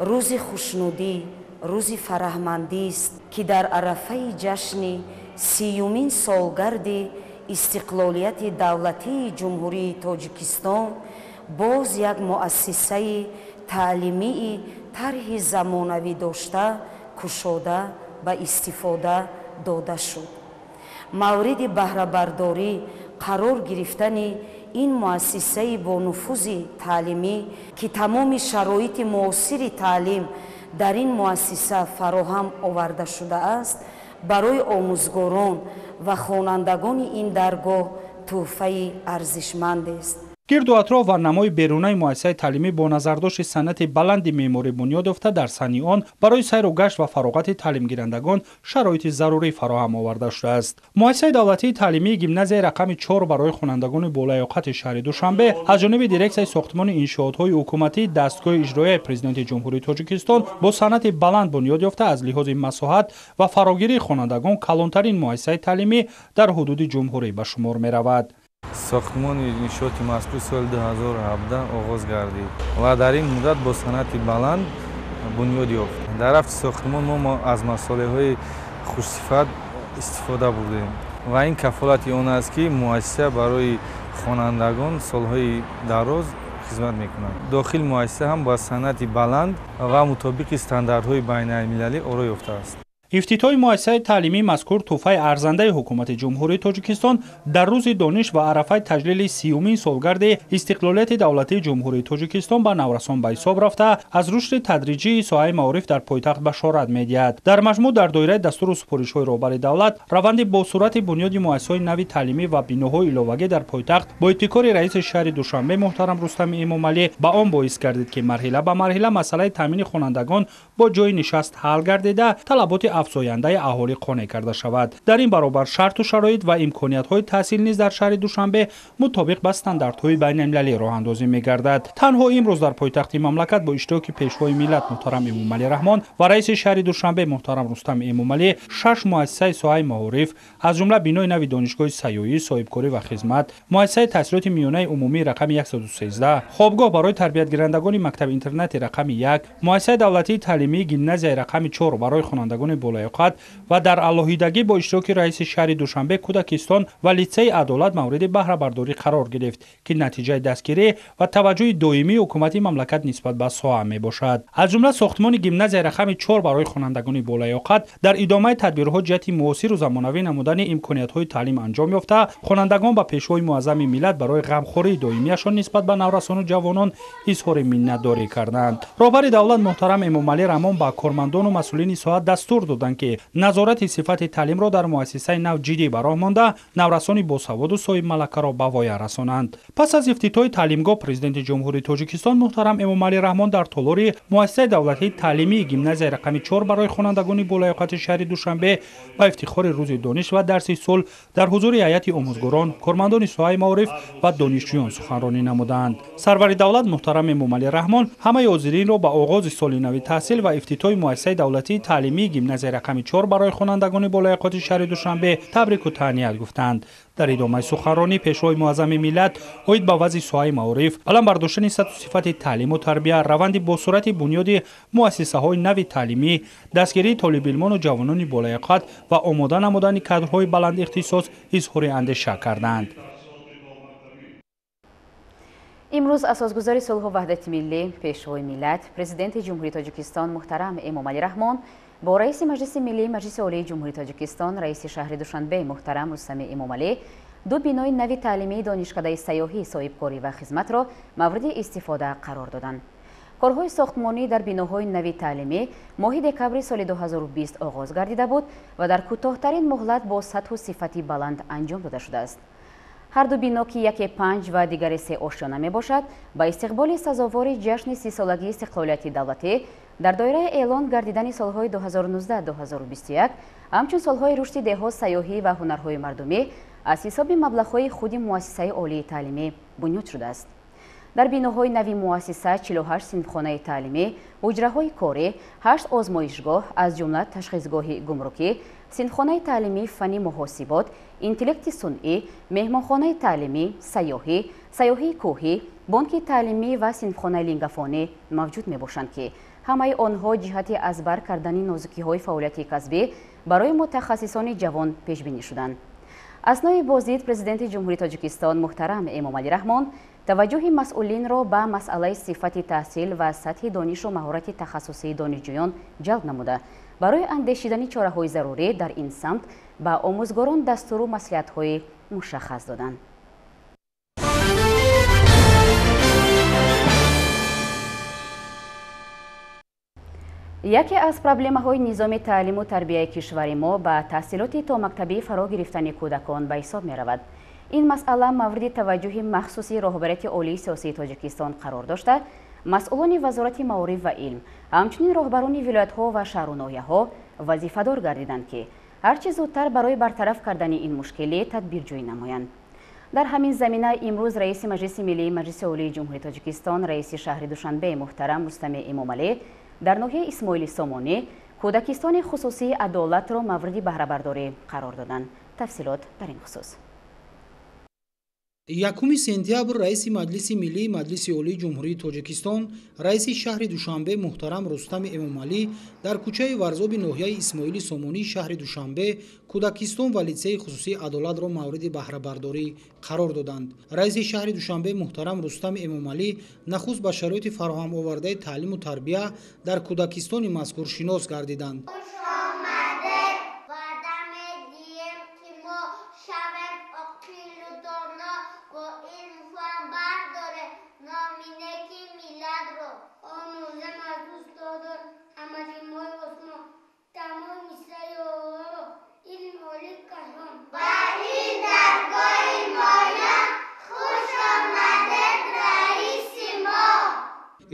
Speaker 21: рӯзи хушнудӣ, рӯзи фараҳмандист, ки дар арафаи ҷашни 30-умин солгарди истиқлолияти давлатии Ҷумҳурии Тоҷикистон боз як муассисаи таълимии тарҳи замонавӣ дошта кушода ба истифода дода шуд. Мавриди баҳрабардорӣ қарор гирифтани ин муассисаи бонуфузи таълимӣ, ки тамоми шароити муосири таълим дар ин муассиса фароҳам оварда шудааст, барои омӯзгорон ва хонандагони ин даргоҳ тӯҳфаи арзишмандест.
Speaker 18: Гирду атроф ва намои берунаи муассисаи таълимӣ бо назардошти санъати баланди меъморӣ бунёд ёфта, дар саҳни он барои сайру гашт ва фароғати таълимгирандагон шароити зарурӣ фароҳам оварда шудааст. Муассисаи давлатии таълимии гимназияи рақами 4 барои хонандагони болаёқати шаҳри Душанбе аз ҷониби дирексияи сохтмони иншоотҳои ҳукуматии дастгоҳи иҷроияи Президенти Ҷумҳурии Тоҷикистон бо санъати баланд бунёд ёфта, аз лиҳози масоҳат ва фарогирии хонандагон калонтарин муассисаи таълимӣ дар ҳудуди ҷумҳурӣ ба шумор меравад.
Speaker 5: Сохтмони иншооти мазкур соли 2017 оғоз гардид ва дар ин муддат бо санъати баланд бунёд ёфт. Дар рафти сохтмон мо аз масолеҳҳои хушсифат истифода бурдем ва ин кафолати он аст, ки муассиса барои хонандагон солҳои дароз хизмат мекунад. Дохили муассиса ҳам ба санъати баланд ва мутобиқи стандартҳои байналмилалӣ оро ёфтааст.
Speaker 18: Ифтитоҳи муассисаи таълимии мазкур тӯҳфаи арзандаи ҳукумати Ҷумҳурии Тоҷикистон дар рӯзи дониш ва арафаи таҷлили 30-умин солгарди истиқлолияти давлатии Ҷумҳурии Тоҷикистон ба наврасон ба ҳисоб рафта, аз рушди тадриҷии соҳаи маориф дар пойтахт башорат медиҳад. Дар маҷмӯъ, дар доираи дастуру супоришҳои роҳбари давлат, раванди босуръати бунёди муассисаҳои нави таълимӣ ва биноҳои иловагӣ дар пойтахт бо ибтикори раиси шаҳри Душанбе муҳтарам Рустами Эмомалӣ ба он боис гардид, ки марҳила ба марҳила масъалаи таъмини хонандагон бо ҷойи нишаст ҳал гардида, талаботи афзояндаи аҳолӣ қонеъ карда шавад. Дар ин баробар шарту шароит ва имкониятҳои таҳсил низ дар шаҳри Душанбе мутобиқ ба стандартҳои байналмилалӣ роҳандозӣ мегардад. Танҳо имрӯз дар пойтахти мамлакат бо иштироки Пешвои миллат муҳтарам Эмомалӣ Раҳмон ва раиси шаҳри Душанбе муҳтарам Рустам Эмомалӣ 6 муассисаи соҳаи маориф, аз ҷумла бинои нави донишгоҳи сайёҳӣ, соҳибкорӣ ва хизмат, муассисаи таҳсилоти миёнаи умумии рақами 113, хобгоҳ барои тарбиятгирандагони мактаби интернати рақами 1, муассисаи давлатии таълимии гимназияи рақами 4 барои хонандагони болаёқат ва дар алоҳидагӣ бо иштироки раиси шаҳри Душанбе кӯдакистон ва литсейи Адолат мавриди баҳрабардорӣ қарор гирифт, ки натиҷаи дастгирӣ ва таваҷҷӯҳи доимии ҳукумати мамлакат нисбат ба соҳа мебошад. Аз ҷумла сохтмони гимназияи рақами 4 барои хонандагони болаёқат дар идомаи тадбирҳо ҷиҳати муосиру замонавӣ намудани имкониятҳои таълим анҷом ёфта, хонандагон ба Пешвои муаззами миллат барои ғамхории доимияшон нисбат ба наврасону ҷавонон изҳори миннатдорӣ карданд. Роҳбари давлат муҳтарам Эмомалӣ Раҳмон ба кормандону масъулини соҳа дастур доданд, ки назорати сифати таълимро дар муассисаи нав ҷиддӣ ба роҳ монда, наврасони босаводу соҳибмалакаро ба воя расонанд. Пас аз ифтитоҳи таълимгоҳ Президенти Ҷумҳурии Тоҷикистон муҳтарам Эмомалӣ Раҳмон дар толори муассисаи давлатии таълимии гимназияи рақами 4 барои хонандагони болаёқати шаҳри Душанбе ба ифтихори рӯзи дониш ва дарси сулҳ дар ҳузури ҳайати омӯзгорон, кормандони соҳаи маориф ва донишҷӯён суханронӣ намуданд. Сарвари давлат муҳтарам Эмомалӣ Раҳмон ҳамаи ҳозиринро ба оғози соли нави таҳсил ва ифтитоҳи муассисаи давлатии таълимии гимназияи рақами 4 барои хонандагони болаёқати шаҳри Душанбе табрику таҳният гуфтанд. Дар идомаи суханронӣ Пешвои муаззами миллат оид ба вазъи соҳаи маориф, баланд бардоштани сатҳу сифати таълиму тарбия, раванди босуръати бунёди муассисаҳои нави таълимӣ, дастгирии толибилмону ҷавонони болаёқат ва омода намудани кадрҳои баландихтисос изҳори андеша карданд.
Speaker 1: Имрӯз асосгузори сулҳу ваҳдати миллӣ, Пешвои миллат, Президенти Ҷумҳурии Тоҷикистон муҳтарам Эмомалӣ Раҳмон бо раиси Маҷлиси миллии Маҷлиси Олии Ҷумҳурии Тоҷикистон, раиси шаҳри Душанбе муҳтарам Рустами Эмомалӣ ду бинои нави таълимии донишкадаи сайёҳӣ, соҳибкорӣ ва хизматро мавриди истифода қарор доданд. Корҳои сохтмонӣ дар биноҳои нави таълимӣ моҳи декабри соли 2020 оғоз гардида буд ва дар кӯтоҳтарин муҳлат бо сатҳу сифати баланд анҷом дода шудааст. Ҳар ду бино, ки яке 5 ва дигаре 3 ошёна мебошад, ба истиқболи сазовори ҷашни 30-солагии истиқлолияти давлатӣ дар доираи эълон гардидани солҳои 2019-2021 ҳамчун солҳои рушди деҳот, сайёҳӣ ва ҳунарҳои мардумӣ аз ҳисоби маблағҳои худи муассисаи олии таълимӣ бунёд шудааст. Дар биноҳои нави муассиса 48 синфхонаи таълимӣ, ҳуҷраҳои корӣ, 8 озмоишгоҳ, аз ҷумла ташхисгоҳи гумрукӣ, синфхонаи таълимии фанни муҳосибот, интеллекти сунъӣ, меҳмонхонаи таълимӣ, сайёҳӣ, сайёҳии кӯҳӣ, бонки таълимӣ ва синфхонаи лингафонӣ мавҷуд мебошанд, ки ҳамаи онҳо ҷиҳати аз бар кардани нозукиҳои фаъолияти касбӣ барои мутахассисони ҷавон пешбинӣ шуданд. Аснои боздид Президенти Ҷумҳурии Тоҷикистон муҳтарам Эмомалӣ Раҳмон таваҷҷӯҳи масъулинро ба масъалаи сифати таҳсил ва сатҳи донишу маҳорати тахассусии донишҷӯён ҷалб намуда, барои андешидани чораҳои зарурӣ дар ин самт ба омӯзгорон дастуру маслиҳатҳои мушаххас доданд. Яке аз проблемаҳои низоми таълиму тарбияи кишвари мо ба таҳсилоти томактабӣ фаро гирифтани кӯдакон ба ҳисоб меравад. Ин масъала мавриди таваҷҷӯҳи махсуси роҳбарияти олии сиёсии Тоҷикистон қарор дошта, масъулони Вазорати маориф ва илм, ҳамчунин роҳбарони вилоятҳо ва шаҳру ноҳияҳо вазифадор гардиданд, ки ҳарчи зудтар барои бартараф кардани ин мушкилӣ тадбирҷӯӣ намоянд. Дар ҳамин замина имрӯз раиси Маҷлиси Миллии Маҷлиси Олии Ҷумҳурии Тоҷикистон, раиси шаҳри Душанбе муҳтарам Рустами Эмомалӣ дар ноҳияи Исмоили Сомонӣ кӯдакистони хусусии Адолатро мавриди баҳрабардорӣ қарор доданд. Тафсилот дар ин хусус.
Speaker 7: 1 сентябр раиси Маҷлиси Миллии Маҷлиси Олии Ҷумҳурии Тоҷикистон, раиси шаҳри Душанбе муҳтарам Рустами Эмомалӣ дар кӯчаи Варзоби ноҳияи Исмоили Сомонии шаҳри Душанбе кӯдакистон ва литсеи хусусии Адолатро мавриди баҳрабардорӣ қарор доданд. Раиси шаҳри Душанбе муҳтарам Рустами Эмомалӣ нахуст ба шароити фароҳам овардаи таълиму тарбия дар кӯдакистони мазкур шинос гардиданд.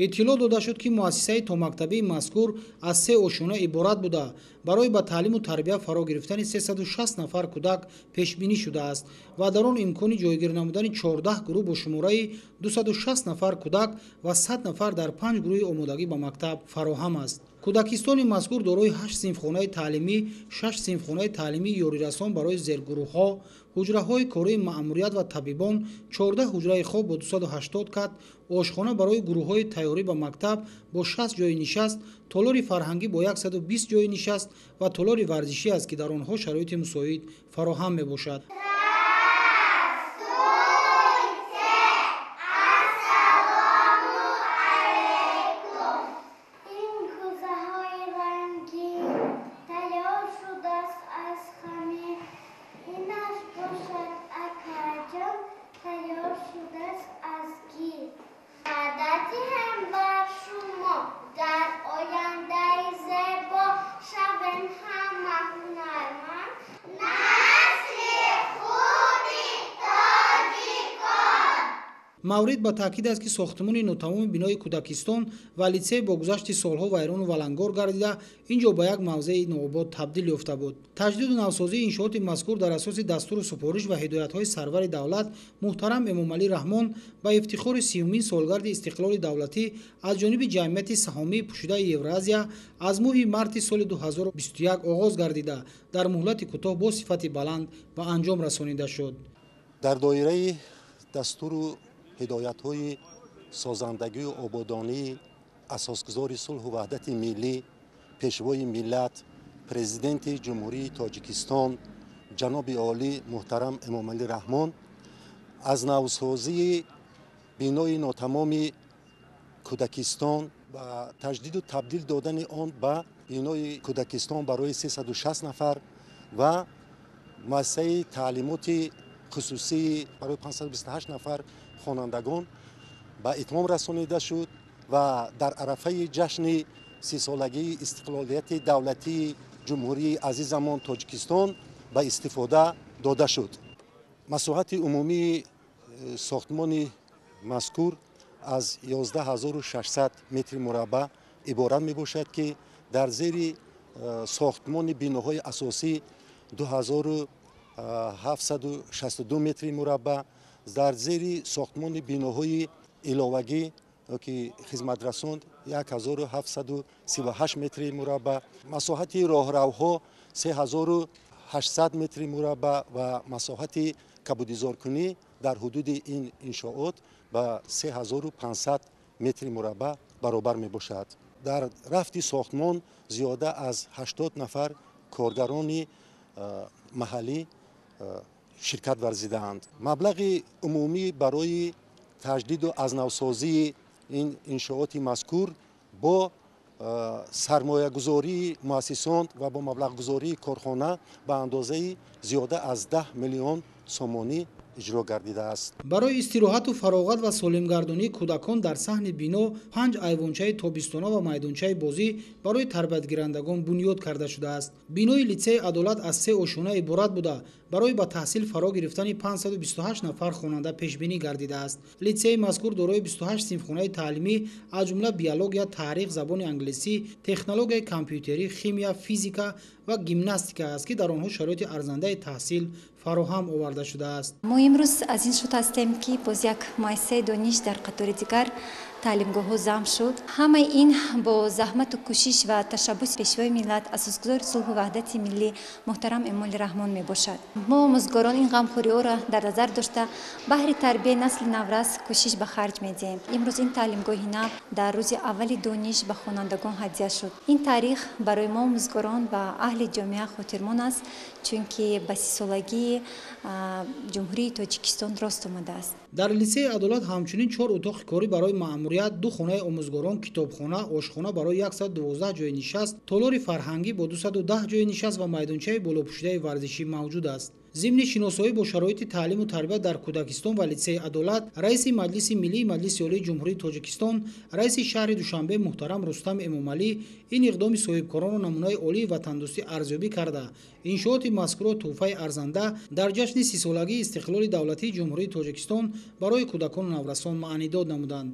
Speaker 7: Иттилоъ дода шуд, ки муассисаи томактабии мазкур аз 3 ошёна иборат буда, барои ба таълиму тарбия фаро гирифтани 360 нафар кӯдак пешбинӣ шудааст ва дар он имкони ҷойгир намудани 14 гурӯҳ бо шумораи 260 нафар кӯдак ва 100 нафар дар 5 гурӯҳи омодагӣ ба мактаб фароҳам аст. Кӯдакистони мазкур дорои 8 синфхонаи таълимӣ, 6 синфхонаи таълимии ёрирасон барои зергурӯҳҳо, ҳуҷраҳои кории маъмурият ва табибон, 14 ҳуҷраи хоб бо 280 кат, ошхона барои гурӯҳҳои тайёрӣ ба мактаб бо 60 ҷойи нишаст, толори фарҳангӣ бо 120 ҷойи нишаст ва толори варзишӣ аст, ки дар онҳо шароити мусоид фароҳам мебошад. Маврид ба таъкид аст, ки сохтмони нотамоми бинои кӯдакистон ва литсей бо гузашти солҳо вайрону валангор гардида, ин ҷо ба як мавзеи нообод табдил ёфта буд. Таҷдиду навсозии иншооти мазкур дар асоси дастуру супориш ва ҳидоятҳои сарвари давлат муҳтарам Эмомалӣ Раҳмон ба ифтихори 30-умин солгарди истиқлоли давлатӣ аз ҷониби ҷамъияти саҳомии пӯшидаи Евразия аз моҳи марти соли 2021 оғоз гардида, дар муҳлати кӯтоҳ бо сифати баланд ба анҷом расонида шуд.
Speaker 22: Дар доираи дастуру ҳидоятҳои созандагию ободонии асосгузори сулҳу ваҳдати миллӣ, пешвои миллат, президенти Ҷумҳурии Тоҷикистон ҷаноби олӣ муҳтарам Эмомалӣ Раҳмон аз навсозии бинои нотамоми кӯдакистон ва таҷдиду табдил додани он ба бинои кӯдакистон барои 360 нафар ва муассисаи таълимоти хусусии барои 528 нафар хонандагон ба итмом расонида шуд ва дар арафаи ҷашни 30-солагии истиқлолияти давлатии Ҷумҳурии азизамон Тоҷикистон ба истифода дода шуд. Масоҳати умумии сохтмони мазкур аз 11600 метри мураббаъ иборат мебошад, ки дар зери сохтмони биноҳои асосӣ 2762 метри мураббаъ, дар зери сохтмони биноҳои иловагӣ ки хизматрасон 1738 метри мураббаъ, масоҳати роҳравҳо 3800 метри мураббаъ ва масоҳати кабудизоркунӣ дар ҳудуди ин иншоот ба 3500 метри мураббаъ баробар мебошад. Дар рафти сохтмон зиёда аз 80 нафар коргарони маҳаллӣ ширкат варзидаанд. Маблағи умумӣ барои таҷдиду азнавсозии ин иншооти мазкур бо сармоягузории муассисон ва бо маблағгузории корхона ба андозаи зиёда аз 10 миллион сомонӣ иҷро гардидааст.
Speaker 7: Барои истироҳату фароғат ва солимгардонии кӯдакон дар саҳни бино 5 айвончаи тобистона ва майдончаи бозӣ барои тарбиятгирандагон бунёд карда шудааст. Бинои литсеи Адолат аз 3 ошёна иборат буда, барои ба таҳсил фаро гирифтани 528 нафар хонанда пешбинӣ гардидааст. Литсеи мазкур дорои 28 синфхонаи таълимӣ, аз ҷумла биология, таърих, забони англисӣ, технологияи компютерӣ, химия, физика ва гимнастика аст, ки дар онҳо шароити арзандаи таҳсил фароҳам оварда шудааст.
Speaker 6: Мо имрӯз аз ин шод ҳастем, ки боз як муассисаи дониш дар қатори дигар таълимгоҳҳо зам шуд. Ҳамаи ин бо заҳмату кӯшиш ва ташаббуси Пешвои миллат, асосгузори сулҳу ваҳдати миллӣ муҳтарам Эмомалӣ Раҳмон мебошад. Мо омӯзгорон ин ғамхориҳоро дар назар дошта, баҳри тарбияи насли наврас кӯшиш ба харҷ медиҳем. Имрӯз ин таълимгоҳи нав дар рӯзи аввали дониш ба хонандагон ҳадя шуд. Ин таърих барои мо омӯзгорон ва аҳли ҷомеа хотирмон аст, чунки ба 30-солагии Ҷумҳурии Тоҷикистон рост омадааст.
Speaker 7: Дар литсеи Адолат ҳамчунин 4 утоқи корӣ барои маъмурият, 2 хонаи омӯзгорон, китобхона, ошхона барои 112 ҷои нишаст, толори фарҳангӣ бо 210 ҷои нишаст ва майдончаи болопӯшидаи варзишӣ мавҷуд аст. Зимни шиносоӣ бо шароити таълиму тарбият дар кӯдакистон ва литсеи Адолат, раиси Маҷлиси Миллии Маҷлиси Олии Ҷумҳурии Тоҷикистон, раиси шаҳри Душанбе муҳтарам Рустам Эмомалӣ ин иқдоми соҳибкоронро намунаи олии ватандӯстӣ арзёбӣ карда, иншооти мазкурро тӯҳфаи арзанда дар ҷашни 30-солагии истиқлоли давлатии Ҷумҳурии Тоҷикистон барои кӯдакону наврасон маънидод намуданд.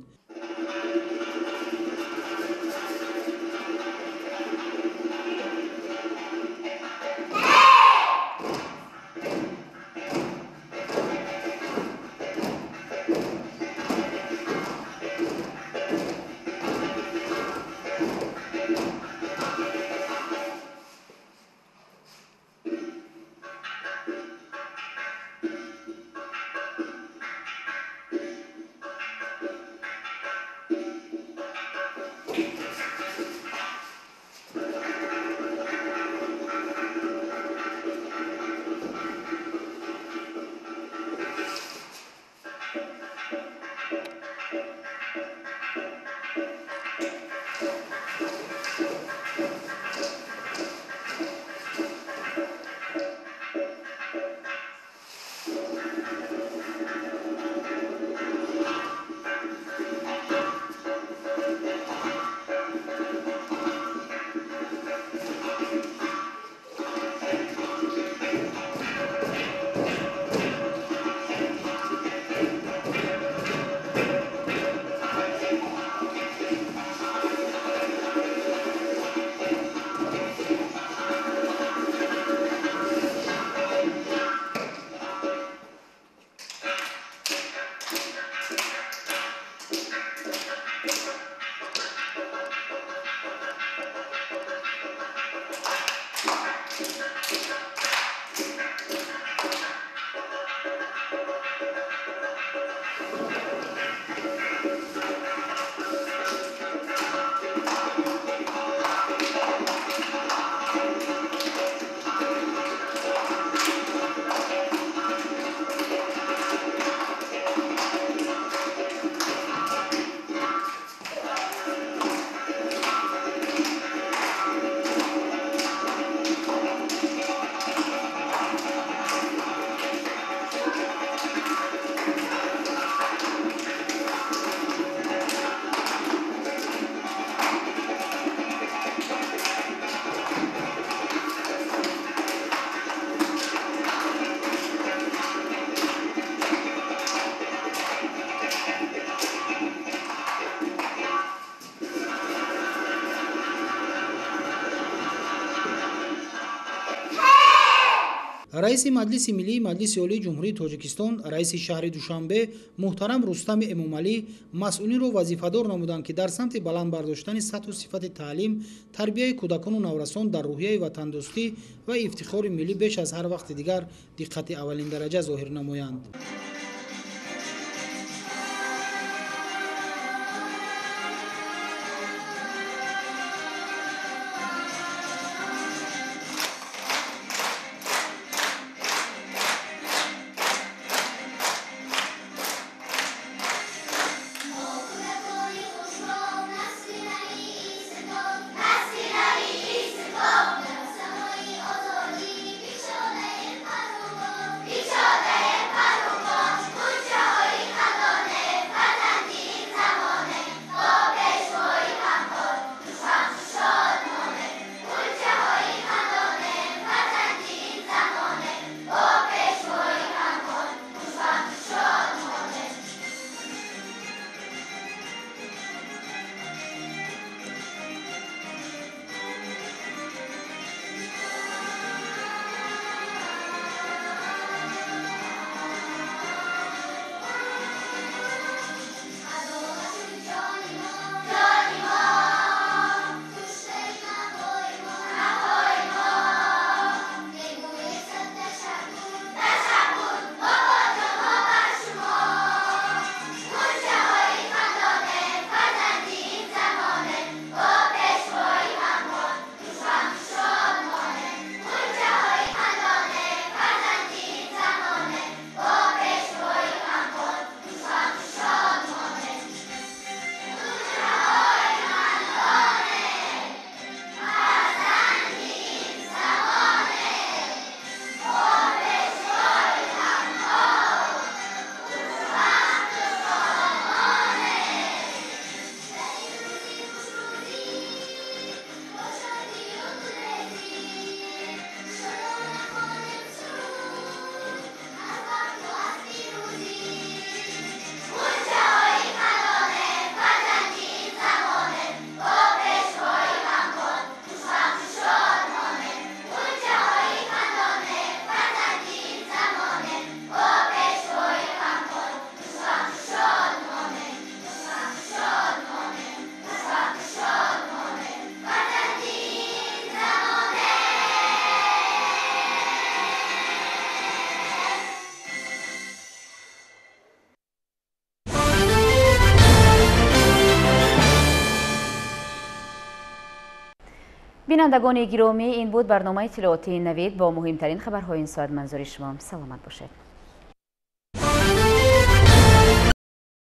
Speaker 7: Раиси Маҷлиси Миллии Маҷлиси Олии Ҷумҳурии Тоҷикистон, раиси шаҳри Душанбе муҳтарам Рустами Эмомалӣ масъулинро вазифадор намуданд, ки дар самти баланд бардоштани сатҳу сифати таълим, тарбияи кӯдакону наврасон дар рӯҳияи ватандӯстӣ ва ифтихори миллӣ беш аз ҳар вақти дигар диққати аввалиндараҷа зоҳир намоянд.
Speaker 1: Бинандагони гиромӣ, ин буд барномаи иттилоотии Навид бо муҳимтарин хабарҳои ин соат. Манзури шумо. Саломат бошед.